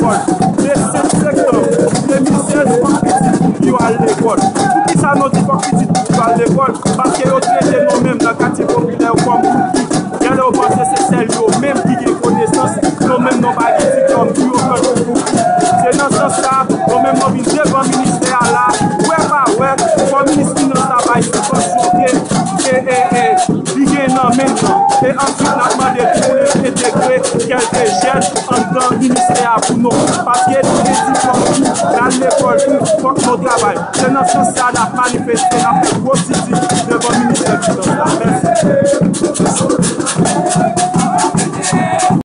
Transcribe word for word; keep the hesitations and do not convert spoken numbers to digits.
Le senk septanm de mil sèz, fòk pitit Pouki yo al lekòl. Poukisa nou di fòk pitit Pouki yo al lekòl? Paske yo trete nou menm nan katye popilè yo kòm Pouki. Genlè yo panse se sèl yo menm ki gen konesans, nou menm nou pa gen diplòm pou yo pran nou Pouki. Se nan sans sa, nou menm nou vin devan ministè a la, wè pa wè, fò minis finans la bay sibvansyon ke e, e, e, li gen nan men l. E answit, n ap mande tou pou l entegre kèlke jèn anndan ministè a pou nou. Paske nou gen diplòm tou, n al lekòl tou, fòk nou travay. Se nan sans sa n ap manifeste, n ap fè gwo siti devan ministè finans la. Mèsi.